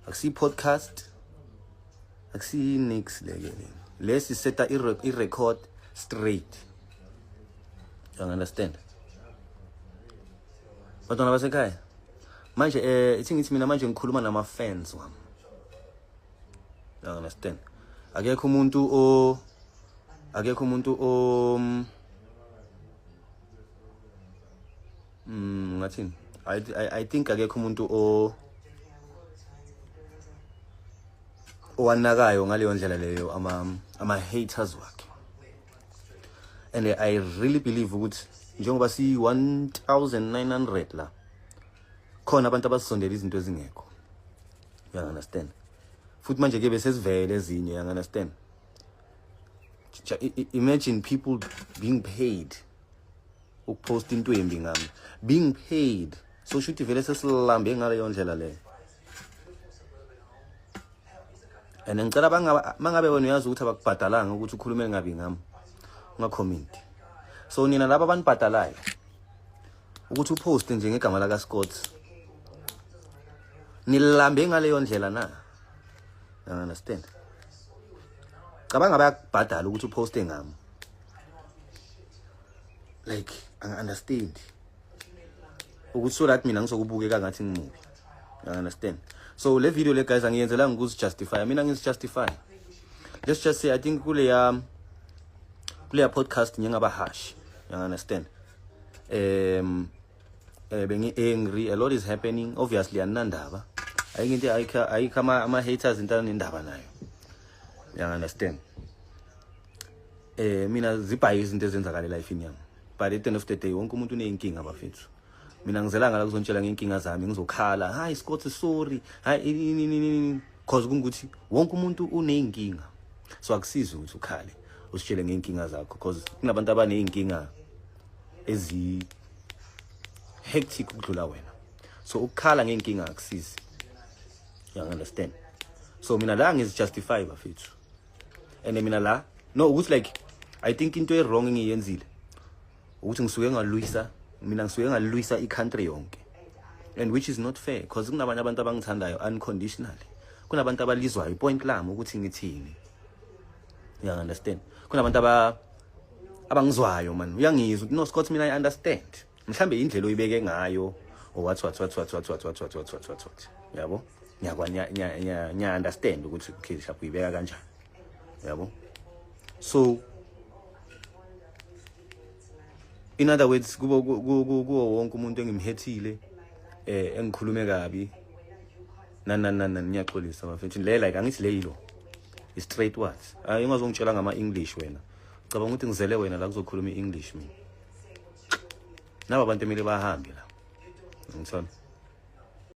Akusiyi podcast, akusiyi nix leke le. Lesi seta i-record straight. You understand? Bantwana basekhaya. Manje ithi ngithi mina manje ngikhuluma nama fans wami. You understand? Akekho umuntu o ngathini? I think akekho umuntu o owanakayo ngaleyo ndlela leyo ama haters wakhe. And I really believe ukuthi njengoba si 1900 la khona abantu abasondela izinto ezingekho. You understand? Futhi manje ke besesivele ezinye, you understand? Imagine people being paid ukupost into embi ngami, being paid. So shuthi vele sesilambe ngaleyo ndlela leyo. And ngicela bangaba mangabe wena uyazi ukuthi abakubhadalanga ukuthi ukhulume ngabi ngami, ungacomment. So nina laba abanibhadalayo ukuthi uposte nje ngegama laka Scott, nilambe ngaleyo ndlela na? You understand? Cabanga bayakubhadala ukuthi uposte ngami. Like, I understand ukuthi so that mina ngizokubukeka ngathi ngimubi. You understand? So le video le, guys, angiyenzelanga ukuzijustify. Mina ngizijustify, let's just say, I think kuleya podcast ngingaba harsh. You understand? Bengi angry, a lot is happening. Obviously aninandaba, ayikho into, ayikho ama haters into anendaba nayo. You understand? Mina zibhayi izinto ezenzakala elifini yami, but at the end of the day wonke umuntu uneyinkinga, bafethu. Mina ngizelanga la kuzontshela ngey'nkinga zami, ngizokhala, "Hayi Scott, sorry, hayi," cause kungukuthi wonke umuntu uney'nkinga. So akusizi ukuthi ukhale usitshele ngey'nkinga zakho, cause kunabantu abaney'nkinga ezi hectic ukudlula wena. So ukukhala ngey'nkinga akusizi, you understand? So mina la ngizijustify, bafethu. And mina la, no, ukuthi like, I think into e-wrong engiyenzile ukuthi ngisuke ngalwisa, mina ngisuke ngalwisa i-country yonke, and which is not fair, because kunabanye abantu abangithandayo unconditionally, kunabantu abalizwayo ipoint lami ukuthi ngithini. You understand? Kunabantu abangizwayo man. Uyangizwa ukuthi, "No Scott, mina I understand mhlambe indlela oyibeke ngayo," or what what what what what what what what what what what what, yabo. Ngiyakwa ngiya understand ukuthi okay, mhlawumbe uyibeka kanjani, yabo. So in other words, kubo kuwo wonke umuntu engimhethile, engikhulume kabi, na na na na, ngiyaxolisa, bafethu. Le, like, angithi le yilo i straight words. Hayi, ungazongitshela ngama English wena. Cabanga ukuthi ngizele wena la kuzokhuluma iEnglish. Mina naba abantu emele bahambe la, ngithona.